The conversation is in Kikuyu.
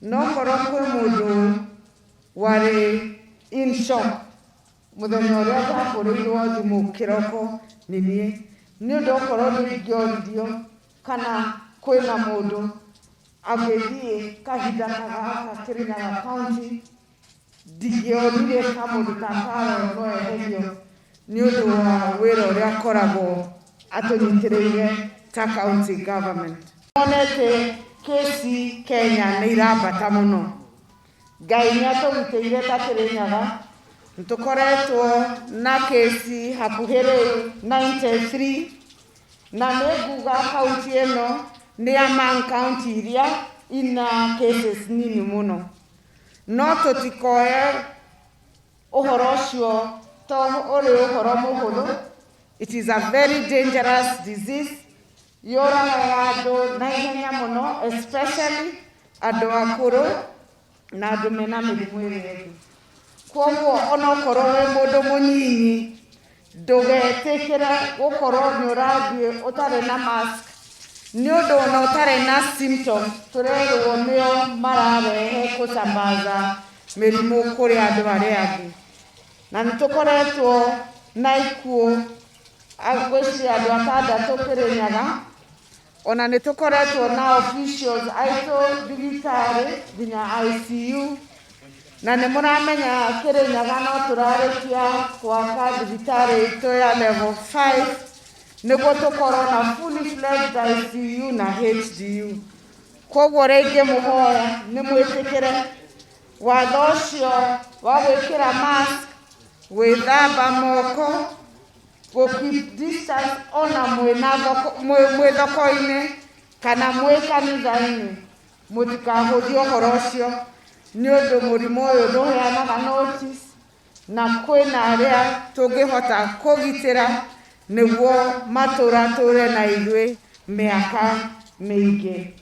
No korwo kwĩ mũndũ warĩ in shock mũthenya ũrĩa ndahũrĩirwo thimũ kĩroko nĩ niĩ, nĩ ũndũ okorwo ndingĩoririo kana kwĩna mũndũ angĩthiĩ kahinda ta gaka Kirinyaga County, ndingĩonire ta mũndũ ta Carol no eherio nĩ ũndũ wa wĩra ũrĩa akoragwo atũnyitĩrĩire ta county government. Monete kesi Kenya nĩ irambata mũno. Ngai nĩ atũgitĩire ta Kĩrĩnyaga, nĩ tũkoretwo na kesi hakuhĩ rĩu 93, na nĩ nguga kaunti ĩno nĩ among county iria ina cases nini mũno. No tũtikoe ũhoro ũcio to ũrĩ ũhoro mũhũthũ. It is a very dangerous disease, yũragaga andũ na ihenya mũno, especially andũ akũrũ na andũ mena mĩrimũ ĩrĩa ĩngĩ. Koguo onokorwo wĩ mũndũ mũnyinyi, ndũgetĩkĩre gũkorwo nĩ ũrathiĩ ũtarĩ na mask, nĩ ũndũ ona ũtarĩ na symptoms, tũrerwo nĩo mararehe kũsambaza mĩrimũ kũrĩ andũ arĩa angĩ. Na nĩ tũkoretwo na ikuũ, ngwĩciria andũ atandatũ Kĩrĩnyaga. Ona nĩ tũkoretwo na officials aitũ thibitarĩ nginya ICU, na nĩ mũramenya Kĩrĩnyaga no tũrarĩkia gwaka thibitarĩ itũ ya level 5 nĩguo tũkorwo na fully fledged ICU na HDU. Koguo rĩngĩ mũhoya nĩ mwĩtĩkĩre watho ũcio wa gwĩkĩra mask, gwĩthamba moko, gũ keep distance, ona mwĩna thoko, mwĩ thoko-inĩ kana mwĩ kanitha-inĩ, mũtikahũthie ũhoro ũcio, nĩ ũndũ mũrimũ ũyũ ndũheanaga notice, na kwĩna arĩa tũngĩhota kũgitĩra nĩguo matũratũre na ithuĩ mĩaka mĩingĩ.